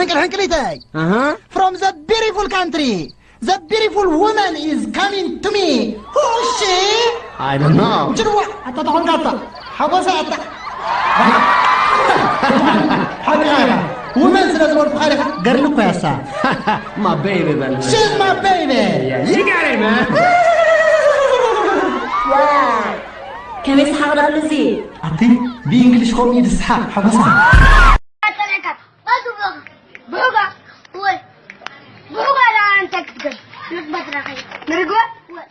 ሕንቅል ሕንቅሊተይ ኣሃ from the beautiful country, the beautiful woman is coming to me. Who is she? I don't know. ጅርዋ ኣታ ተኾንካ ኣታ ሓጎሳ ኣታ ሓቢኻ ኢኻ። ውመን ስለ ዝበልኩ ካሊኻ ገርሊ እኮ ያሳ። My baby በል። She's my baby. Yeah, you got it, man. ከመይ ሰሓቕ ዳሉ እዚ? ኣቲ ብእንግሊሽ ከምኡ እዩ ዝስሓቕ ሓጎሳ። ኣጠመካ ባቱ ብሁጋ ወይ ብሁጋ ዳ ኣንተ ክትገል ንግበት ራኸይ ንርግበ ወይ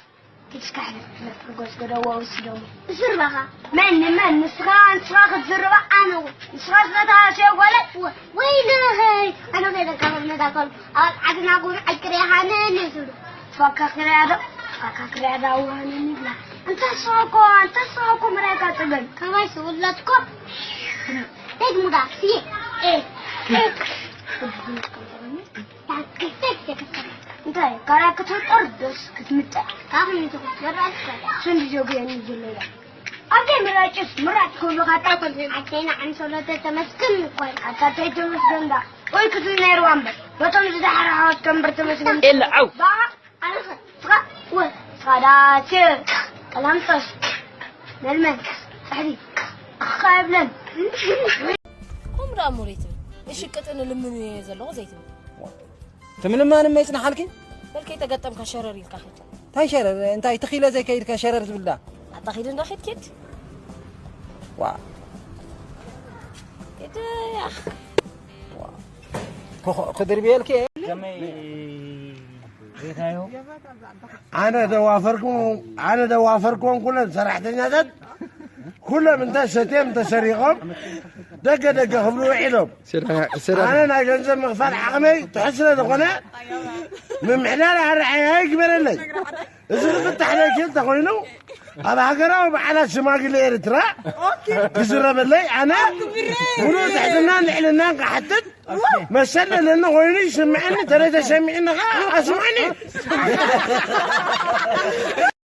ትስካሕ ንርጎስ ገደዋ ወስዶም ዝርባኻ መን መን ንስኻ ንስኻ ክትዝርባ ኣነ ወይ ንስኻ ስለተሃሰዮ ጓለት ወይ ወይ ንኸይ ኣነ ከይደካ መዳከሉ ኣብ ዓድና ጉን ዕቅር ያሃንን ይስሉ ፋካ ክሪያ ዶ ፋካ ክሪያ ዳ ውሃንን ይብላ እንተ ሰኮ እንተ ሰኮ ምራይካ ጥገን ከማይ ስውላትኮ Tek muda, si, e, e. እንታይ ካልኣይ ክትፍጠር ደስ ክትምጠ ካብ ንትኽትበራል ስንዲ ጆግየን ይዝለያ ኣብ ምራጭስ ምራጭ ክብሉ ካጣ ኣቴና ኣንሶለተ ተመስግን እኳ ኣታተይ ተመስገን ዳ ወይ ክፍል ነይርዋ እምበር በቶም ዝደሓረ ሓወት ከንበር ተመስገን ኤለ ዓው ባኻ ኣነኸ ስኻ ወ ስኻ ዳቸ ቀላምጦስ መልመን ጻሕሊ ኣኻ ይብለን ቁም ደኣ ሙሪት እሽቅጥን ልምኑ እየ ዘለኹ ዘይትብል ትምልማን እመ ይጽናሓልኪ በልከይ ተገጠምካ ሸረር ኢልካ ኸድ እንታይ ሸረር እንታይ ትኺለ ዘይከይድከ ሸረር ዝብልዳ ኣታ ኺድ እንዳ ኺድ ኪድ ዋ ኪድ ያኽ ክድርብየልኪ ኣነ ደዋፈርኩም ኣነ ደዋፈርኩም ኩለን ሰራሕተኛታት ኩሎም እንተ ሰትዮም ተሰሪቆም ደገ ደገ ክብሉ ውዒሎም ኣነ ናይ ገንዘብ ምኽፋል ዓቕመይ ትሑት ስለ ዝኾነ ምምሕዳር ኣርኣያ ይግበረለይ እዚ ክፍታሕ ለይኪ እንተኮይኑ ኣብ ሃገራዊ በዓላት ሽማግለ ኤርትራ ክዝረበለይ ኣነ ሙሉእ ትሕትናን ልዕልናን ክሓትት መሰል ለለኒ ኮይኑ ይስምዐኒ ተለይ ተሰሚዕኒ ከዓ ኣስምዐኒ